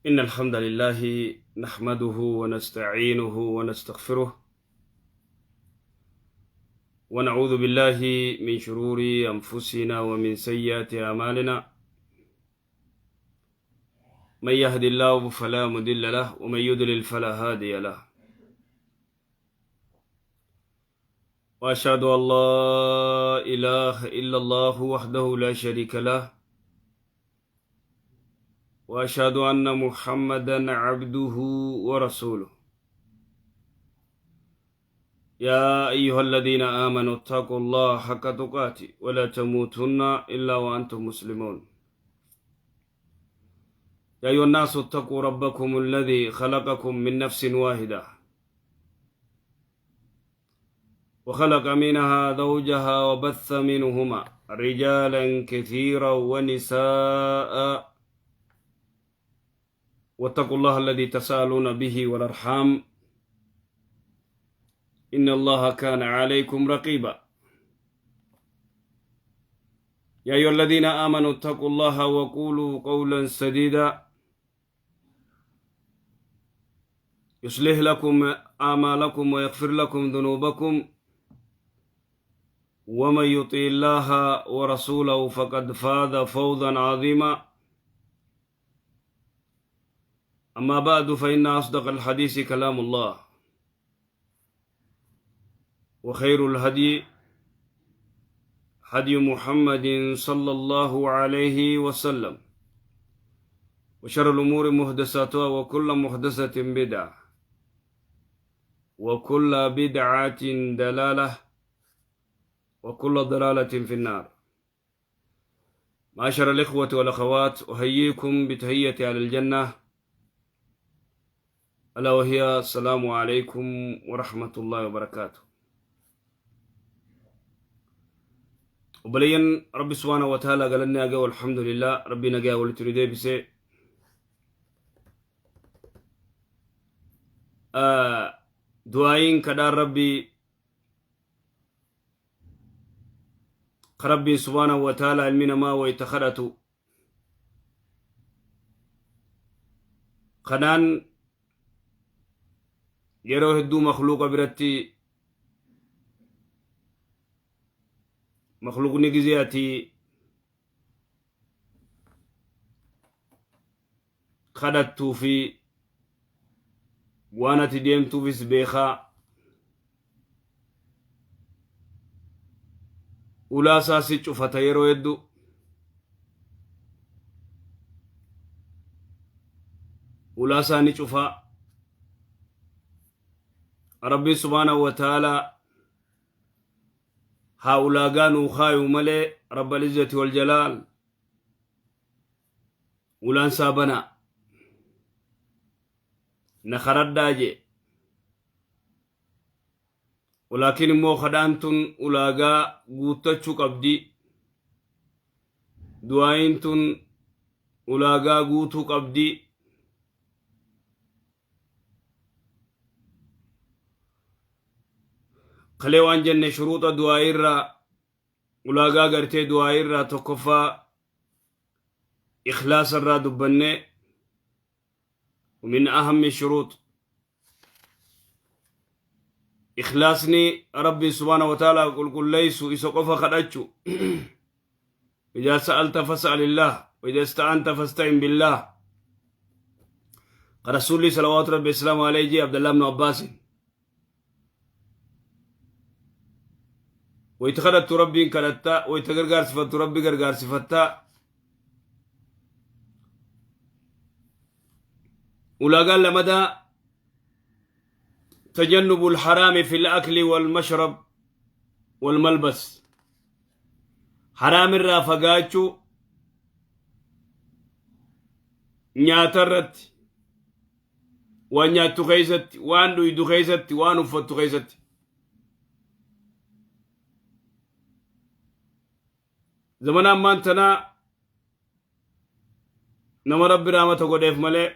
إن الحمد لله نحمده ونستعينه ونستغفره، ونعوذ بالله من شرور أنفسنا ومن سيئات أعمالنا. من يهد الله فلا مضل له، ومن يضلل فلا هادي له. وأشهد أن لا إله إلا الله وحده لا شريك له، وأشهد أن محمدا عبده ورسوله. يا أيها الذين آمنوا اتقوا الله حق تقاته ولا تموتن إلا وأنتم مسلمون. يا أيها الناس اتقوا ربكم الذي خلقكم من نفس واحدة، وخلق منها زوجها، وبث منهما رجالا كثيرا ونساء، واتقوا الله الذي تساءلون به والأرحام، إن الله كان عليكم رقيبا. يا أيها الذين آمنوا اتقوا الله وقولوا قولا سديدا، يصلح لكم أعمالكم ويغفر لكم ذنوبكم، ومن يطع الله ورسوله فقد فاز فوزا عظيما. أما بعد، فإن أصدق الحديث كلام الله، وخير الهدي هدي محمد صلى الله عليه وسلم، وشر الأمور محدثاتها، وكل محدثة بدعة، وكل بدعة ضلالة، وكل ضلالة في النار. معشر الإخوة والأخوات، أحييكم بتحية أهل الجنة، ألا وهي السلام عليكم ورحمة الله وبركاته. Obboleeyyan Rabbi سبحانه وتعالى galanni haga والحمد لله Rabbi nagaa walitti nu deebise. Du'aayiin kadhaan Rabbii ka Rabbiin سبحانه وتعالى ilmi namaa wayta kadhatu kanaan yeroo hedduu makluuqa biratti makluuqni gizee ati kadhattuu fi waan ati deemtuufis beekaa ulaasaa si cufata. Yeroo hedduu ulaasaa ni cufaa. Rabbiin سبحانه وتعالى haa ulaagaa nuu kaayu malee رب العزة والجلال ulaan isaa banaa na kadhadhaa jee. Walaakin immoo kadhaan tun ulaagaa guuttachuu qabdi, du'aayin tun ulaagaa guutuu qabdi. Kalee waan jenne, shuruuxa du'aayirraa, ulaagaa gartee du'aayirraa tokkoffaa ikhlaasa irraa dubbanne. ومن أهم الشروط ikhlaasni Rabbi سبحانه وتعالى qulqulleeysu, isa qofa kadhachu. إذا سألت فاسأل الله، وإذا استعنت فاستعن بالله. رسولي صلوات ربي السلام عليه عبد الله بن عباس wayta kadhattu Rabbiin kadhatta, wayta gargaarsifattu Rabbi gargaarsifatta. Ulaagaan lamadaa تجنب الحرام في الأكل والمشرب والملبس، حرام irraa fagaachuu nyaata irratti, waan nyaattu keessatti, waan dhuydu keessatti, waan uffattu keessatti. Zamana ammaan tanaa nama Rabbi raamata godheef malee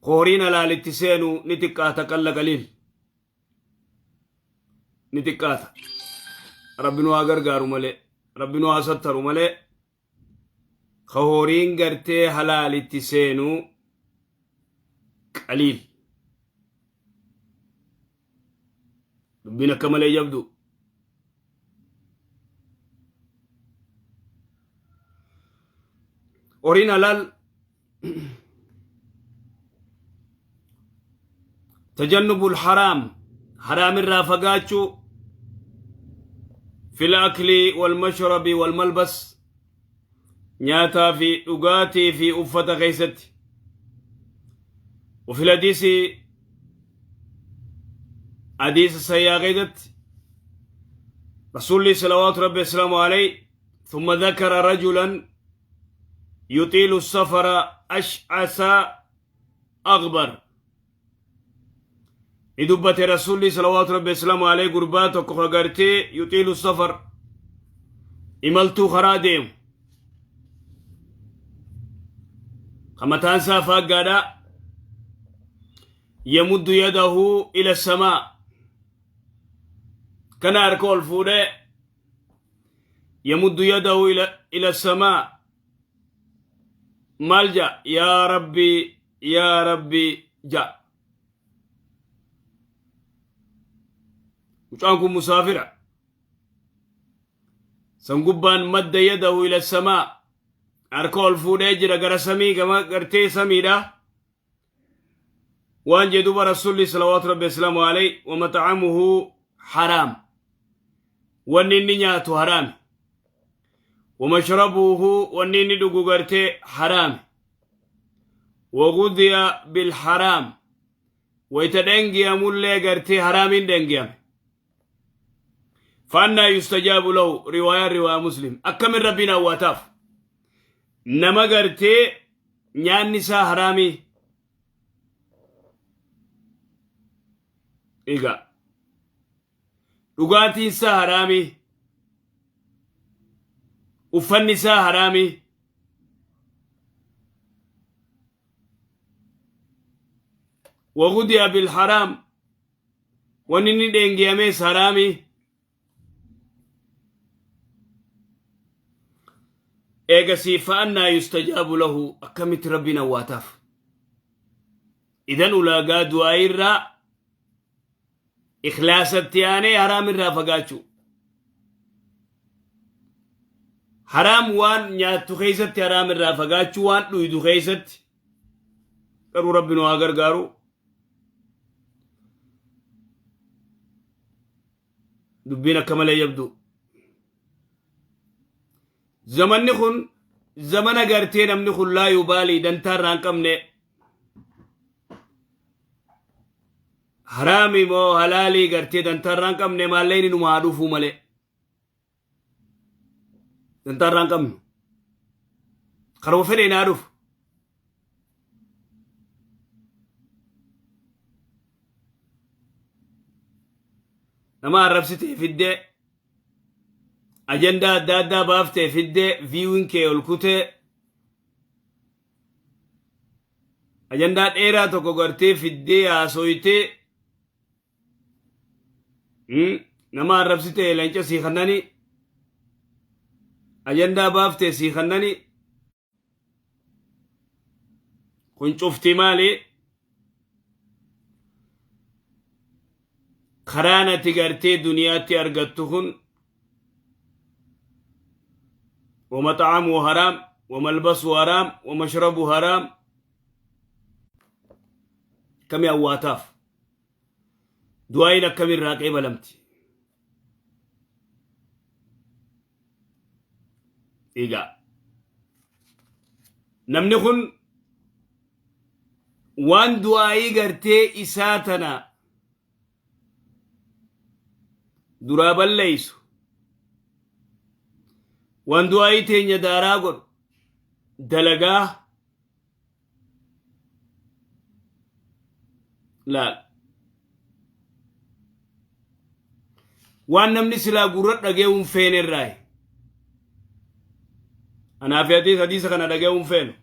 horiin halaalitti seenu ni xiqqaata, قل قليل ni xiqqaata. Rabbi nu haa gargaaru malee, Rabbi nu haa sattaru malee. Ka horiin gartee halaalitti seenu qaliil. Dubbiin akka malee jabdu. Horiin halaal tajannubul haraam, haraam irraa fagaachuu, fil akli wal mashrabi wal malbas, nyaataa fi dhugaatii fi uffata keessatti. وفي الحديث حديث السياق رسول صلوات ربي السلام عليه ثم ذكر رجلا يطيل السفر أشعث أغبر. ندبت رسول صلوات ربي السلام عليه قربات وكخغرتي يطيل السفر إملتو خراديم خمتان سافا قادا يمد يده إلى السماء كان أركول فوري يمد يده إلى السماء مالجا يا ربي يا ربي جا. وشانكم مسافرة سنقبان مد يده إلى السماء أركول فوري جرى غرسمي كما غرتي سميرا وان جدوب رسول صلوات ربي السلام عليه ومطعمه حرام ونينياتو حرام ومشربه ونيني دوغرتي حرام وغذي بالحرام ويتدنجي مولي غرتي حرامين دنجي فأنا يستجاب له. رواية مسلم. أكمل ربنا واتاف نما غرتي نيان نسا حرامي إيغا dhugaatiin isaa haraami, uffanni isaa haraami, وغدي بالحرام wanni dheengiyamees haraami. Eegasii fa'annaa yustajaabu lahu akkamitti rabbiin awwaataaf. Idan ulaagaa du'aa irraa ikhlaasatti aanee haraam irraa fagaachuu. Haraam waan nyaattu keessatti haraam irraa fagaachuu, waan dhuydu keessatti garuu rabbi nu haa gargaaru. Dubbiin akka malee jabdu. Zamanni kun zamana gartee namni kun laa yubaalii dantaa irraa hin qabne haraami moo halaalii gartee dantaa irraa hin qabne maallee inni numa haa dhufuu malee dantaa irraa hin qabnu karuma fedhe naa dhufu. Nama arrabsitee fiddee ajandaa adda addaa baaftee fiddee viewin kee ol kutee ajandaa dheeraa tokko gartee fiddee haasoytee nama arrabsitee leenca sii kannani ajandaa baaftee sii kannani kun cufti maali? Karaan ati gartee duniyaatti argattu kun ومطعمه حرام وملبسه حرام ومشربه حرام كم يواتاف دعائنا كم الراقب لمتي إيجا namni kun waan du'aa'ii gartee isaa tana duraa balleeysu, waan du'aa'ii teenya daaraa godhu dalagaa laal. Waan namni silaa gurra dhage'uun feene irraayi. Anaa fi hadiisa hadiisa kana dhage'uun feenu.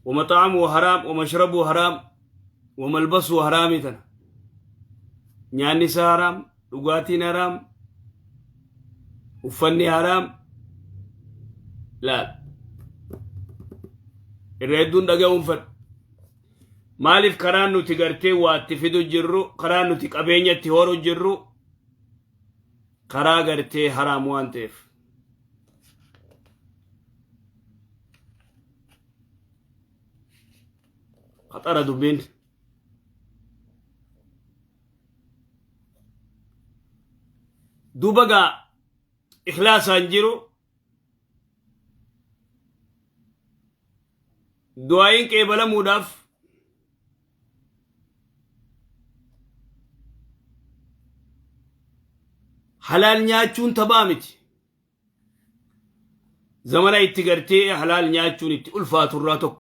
ومطعمه حرام ومشربه حرام وملبسه حرام tana. Nyaanni isaa haraam, dhugaatiin haraam, uffanni haraam. Laal. Irra hedduun dhaga'uun fedhu. Maaliif karaan nuti gartee waa itti fidu jirru, karaan nuti qabeenya itti horu jirru, karaa gartee haraam waan ta'eef. Khaxara dubbiin. Duuba gaa ikhlaasaan jiru du'aa'iin qeebalamuudhaaf halaal nyaachuun taphaa miti. Zamana itti gartee halaal nyaachuun itti ulfaatu irraa tokko.